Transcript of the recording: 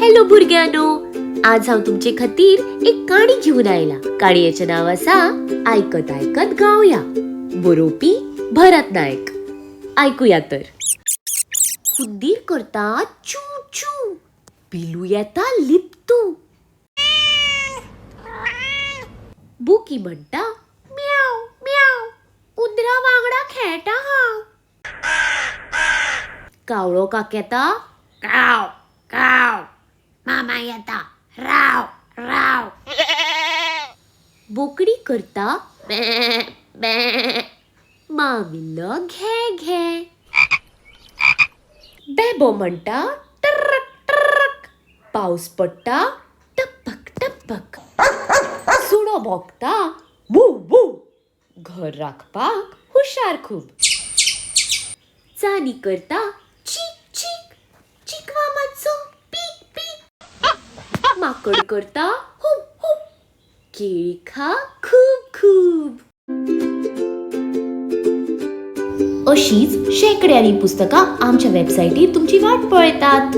Hello भुरग्यांनो, आज हांव तुमचे खातीर एक काणी घेवन आयला. काणयेचें नांव आसा आयकत आयकत गावया. बरोवपी भरत नायक. आयकुया तर. हुंदीर करता चू चू, पिलू येता लिपतू. बुकी म्हणटा म्याव म्याव, उंदरा वांगडा खेळटा हांव. कावळो काकेता काव काव, मामा येता राव राव. बोकडी करता बॅ बॅ, मामिल्लो घे घे. बेबो म्हणटा टर्रक टर्रक, पावस पडटा टपक टपक. सुणो भोंकता वू वू, घर राखपाक हुशार खूब. चानी करता चीक चीक, चिकवा मातसो पीक पीक. माकड करता हुप हुप, केळी खा खूब खूब. अशीच शेंकड्यांनी पुस्तकां आमच्या वेबसायटीर तुमची वाट पळयतात.